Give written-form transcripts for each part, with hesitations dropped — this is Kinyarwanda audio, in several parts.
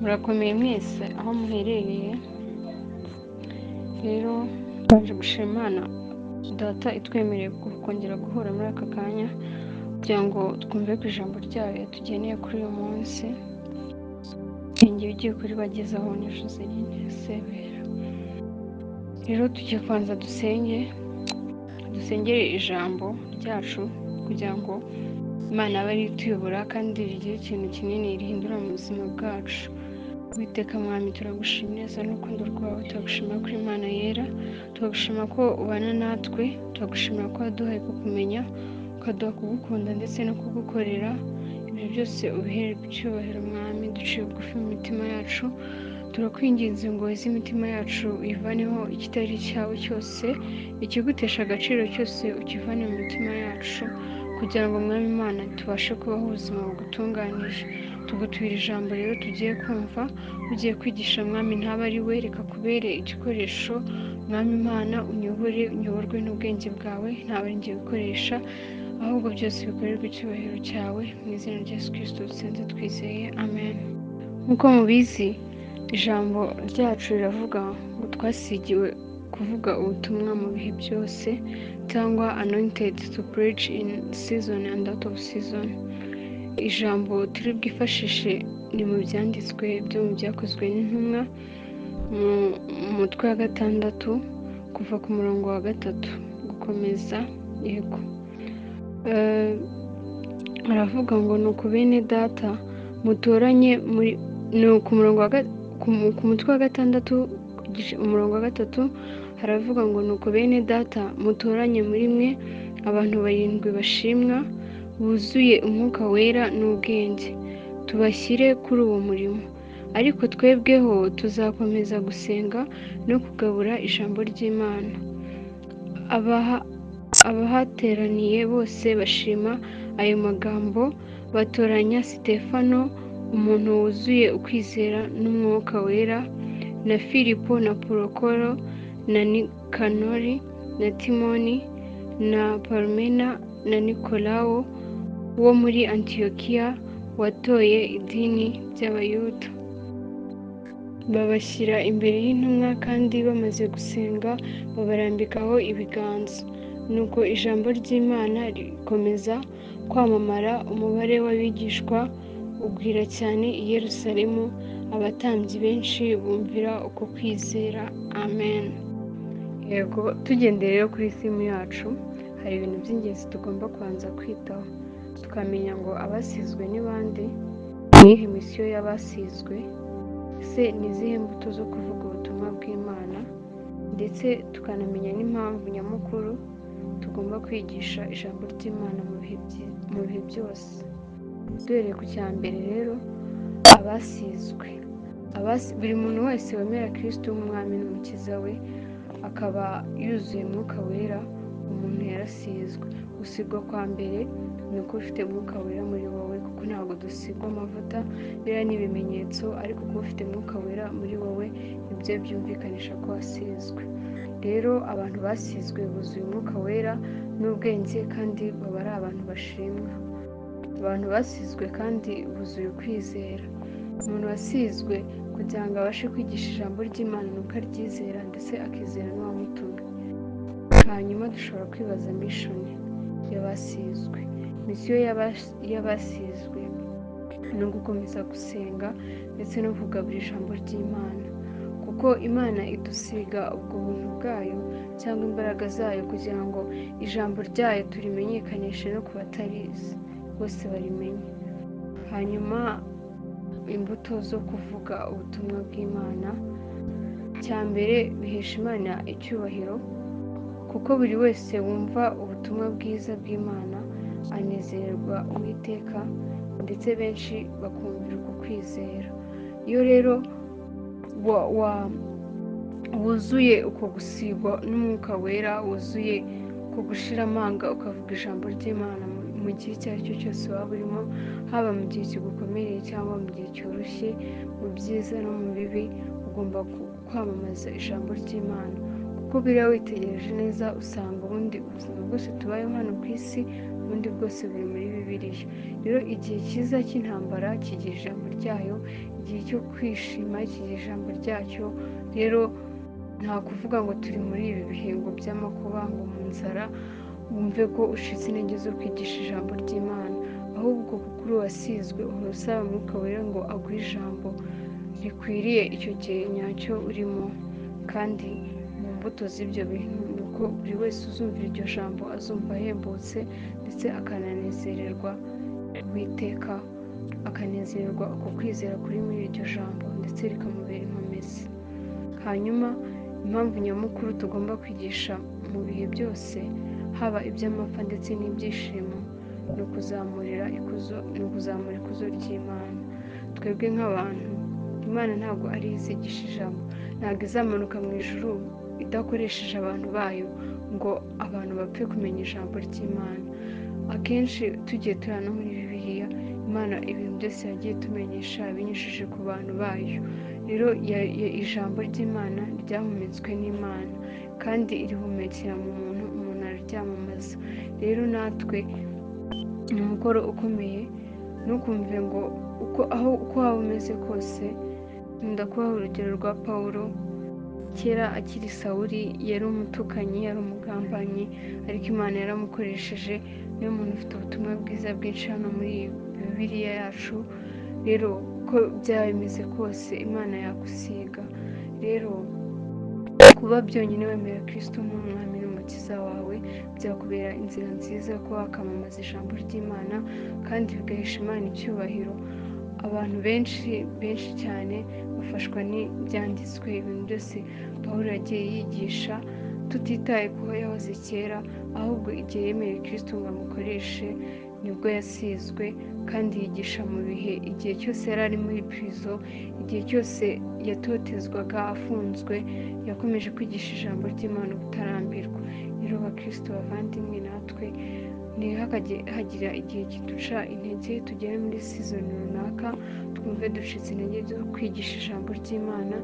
Murakomeye mwese aho muherereye. Rero twaje gushima Imana Data itwemereye kongera guhura muri aka kanya kugira ngo twumve ku ijambo ryayo yatugeneye kuri uyu munsi. Njye ugiye kuribagezaho ni Joseline Sebera. Rero tugiye kubanza dusenge, dusengere ijambo ryacu kugira ngo Imana abe ariyo ituyobora kandi rigire ikintu kinini rihindura mu buzima bwacu. Uwiteka Mwami, turagushima neza n'urukundo rwawe, turagushima ko uri Imana yera, turagushima ko ubana natwe, turagushimira ko waduhaye kukumenya, ukaduha kugukunda ndetse no kugukorera. Ibyo byose ubihererwe icyubahiro Mwami, duciye bugufi mu mitima yacu, turakwinginze ngo weze imitima yacu uyivaneho ikitari icyawe cyose, ikigutesha agaciro cyose ukivane mu mitima yacu, kugira ngo Mwami Imana tubashe kubaho ubuzima bugutunganije. Tugutura ijambo rero tugiye kumva, ugiye kwigisha Mwami ntaba ari we, reka kubere igikoresho Mwami Imana, unyobore, unyoborwe n'ubwenge bwawe, ntaba ari njye gukoresha, ahubwo byose bikorerwe icyubahiro cyawe, mu izina rya Yesu Kristo dusenze twizeye, amen. Nk'uko mubizi, ijambo ryacu riravuga ngo twasigiwe kuvuga ubutumwa mu bihe byose, cyangwa anointed to preach in season and out of season. Ijambo turi bwifashishe ni mu byanditswe byo mu byakozwe n'intumwa, mu mutwe wa 6 kuva ku murongo wa 3 gukomeza. Yego, aravuga ngo nuko bene data mutoranye muri, ni ku murongo wa ku mutwe wa 6 umurongo wa 3 haravuga ngo nuko bene data mutoranye muri mwe abantu 7 bashimwa buzuye umwuka wera n'ubwenge, tubashyire kuri uwo murimo. Ariko twebweho tuzakomeza gusenga no kugabura ijambo ry'Imana. Abahateraniye bose bashima ayo magambo, batoranya Sitefano, umuntu wuzuye ukwizera n'umwuka wera, na Filipo na Porokoro na Nikanori na Timoni na Parumena na Nikolawo wo muri Antiyokiya watoye idini ry'Abayuda. Babashyira imbere y'intumwa, kandi bamaze gusenga babarambikaho ibiganza. Nuko ijambo ry'Imana rikomeza kwamamara, umubare w'abigishwa ugwira cyane i Yerusalemu, abatambyi benshi bumvira uko kwizera. Amen. Yego, tugendeye rero kuri simu yacu, hari ibintu by'ingenzi tugomba kubanza kwitaho, tukamenya ngo abasizwe ni bande, ni iyihe misiyo y'abasizwe, ese ni izihe mbuto zo kuvuga ubutumwa bw'Imana, ndetse tukanamenya n'impamvu nyamukuru tugomba kwigisha ijambo ry'Imana mu bihe byose. Duhereye ku cya mbere rero, abasizwe. Buri muntu wese wemera Kristo nk'Umwami n'Umukiza we, akaba yuzuye umwuka wera, umuntu yarasizwe. Gusigwa kwa mbere ni uko ufite umwuka wera muri wowe, kuko ntabwo dusigwa amavuta, biriya ni ibimenyetso, ariko kuba ufite umwuka wera muri wowe nibyo byumvikanisha ko wasizwe. Rero abantu basizwe buzuye umwuka wera n'ubwenge, kandi baba ari abantu bashimwa. Abantu basizwe kandi buzuye ukwizera. Umuntu wasizwe kugira ngo abashe kwigisha ijambo ry'Imana ni uko aryizera ndetse akizera n'uwamutumye. Hanyuma dushobora kwibaza mission y'abasizwe. Misiyo y'abasizwe ni ugukomeza gusenga ndetse no kugabura ijambo ry'Imana, kuko Imana idusiga ubwo buntu bwayo cyangwa imbaraga zayo kugira ngo ijambo ryayo turimenyekanishe no ku batarizi bose barimenye. Hanyuma imbuto zo kuvuga ubutumwa bw'Imana, cya mbere bihesha Imana icyubahiro, kuko buri wese wumva ubutumwa bwiza bw'Imana anezererwa Uwiteka, ndetse benshi bakumvira uko kwizera. Iyo rero wuzuye uko gusigwa n'umwuka wera, wuzuye uko gushira amanga, ukavuga ijambo ry'Imana mu gihe icyo ari cyo cyose waba urimo, haba mu gihe kigukomereye cyangwa mu gihe cyoroshye, mu byiza no mu bibi, ugomba kwamamaza ijambo ry'Imana. Kuko biriya witegereje neza usanga ubundi ubuzima bwose tubayeho hano ku isi, ubundi bwose buri muri Bibiliya. Bibiliya. Rero igihe cyiza cy'intambara kigira ijambo ryayo, igihe cyo kwishima kigira ijambo ryacyo. Rero nta kuvuga ngo turi muri ibi bihe ngo by'amakuba, ngo mu nzara, wumve ko ucitse intege zo kwigisha ijambo ry'Imana, ahubwo kuko uri uwasizwe uhora usaba Umwuka Wera ngo aguhe ijambo rikwiriye icyo gihe nyacyo urimo. Kandi mu mbuto z'ibyo bintu ni uko buri wese uzumvira iryo jambo azumva ahembutse, ndetse akananezererwa Uwiteka, akanezererwa uko kwizera kuri muri iryo jambo, ndetse rikamubera inkomezi. Hanyuma impamvu nyamukuru tugomba kwigisha mu bihe byose, haba iby'amapfa ndetse n'ibyishimo, ni ukuzamurira ikuzo, ni ukuzamura ikuzo ry'Imana. Twebwe nk'abantu, Imana ntabwo ari izigisha ijambo, ntabwo izamanuka mu ijuru idakoresheje abantu bayo ngo abantu bapfe kumenya ijambo ry'Imana. Akenshi tugiye tureba no muri Bibiliya, Imana ibintu byose yagiye itumenyesha binyujije ku bantu bayo. Rero ijambo ry'Imana ryahumetswe n'Imana, kandi irihumekera mu muntu, umuntu araryamamaza. Rero natwe ni umukoro ukomeye, ntukumve ngo uko waba umeze kose. Nkunda kubaha urugero rwa Pawulo. Kera akiri Sawuli yari umutukanyi, yari umugambanyi, ariko Imana yaramukoresheje. Niwe muntu ufite ubutumwa bwiza bwinshi hano muri Bibiliya yacu. Rero uko byaba bimeze kose, Imana yagusiga. Rero kuba byonyine wemera Kristo nk'umwami n'umukiza wawe byakubera inzira nziza yo kuba wakamamaza ijambo ry'Imana, kandi bigahesha Imana icyubahiro. Abantu benshi benshi cyane bafashwa n'ibyanditswe, ibintu byose Pawulo yagiye yigisha, tutitaye ku ho yahoze kera, ahubwo igihe yemeye Kristo ngo amukoreshe nibwo yasizwe, kandi yigisha mu bihe, igihe cyose yari ari muri prison, igihe cyose yatotezwaga afunzwe, yakomeje kwigisha ijambo ry'Imana ubutarambirwa. Rero bakristo bavandimwe, natwe ntihakajye hagira igihe kiduca intege, tugere muri season runaka twumve ducitse intege zo kwigisha ijambo ry'Imana.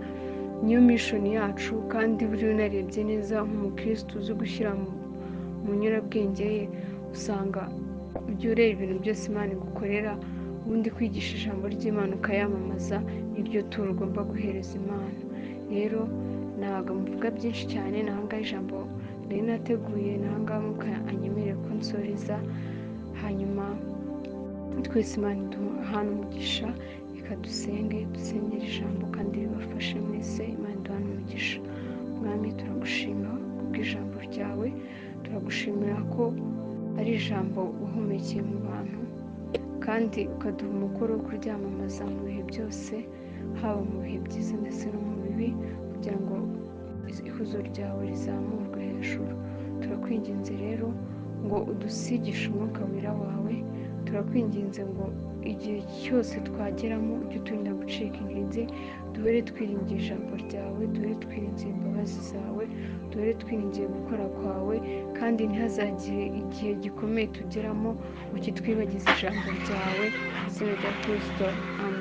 Niyo mission yacu, kandi buriya unarebye neza nk'umukristo uzi gushyira mu nyurabwenge ye, usanga ujya ureba ibintu byose Imana igukorera, ubundi kwigisha ijambo ry'Imana ukayamamaza niryo turo ugomba guhereza Imana. Rero ntabwo mvuga byinshi cyane, ni ahangaha ijambo nari nateguye, ni ahangaha Mwuka anyemereye ko nsoreza. Hanyuma twese Imana iduhane umugisha, reka dusenge, dusengere ijambo kandi ribafashe mwese. Imana iduhane umugisha. Mwami, turagushima kubw'ijambo ryawe, turagushimira ko ari ijambo wahumekeye mu bantu, kandi ukaduha umukoro wo kuryamamaza mu bihe byose, haba mu bihe byiza ndetse no mu bibi, kugira ngo ikuzo ryawe rizamurwe hejuru. Turakwinginze rero ngo udusigishe umwuka wera wawe, turakwinginze ngo igihe cyose twageramo ujye uturinda gucika intege, duhore twiringiye ijambo ryawe, duhore twiringiye imbabazi zawe, duhore twiringiye gukora kwawe, kandi ntihazagire igihe gikomeye tugeramo ngo kitwibagize ijambo ryawe. Mu izina rya Kristo, amen.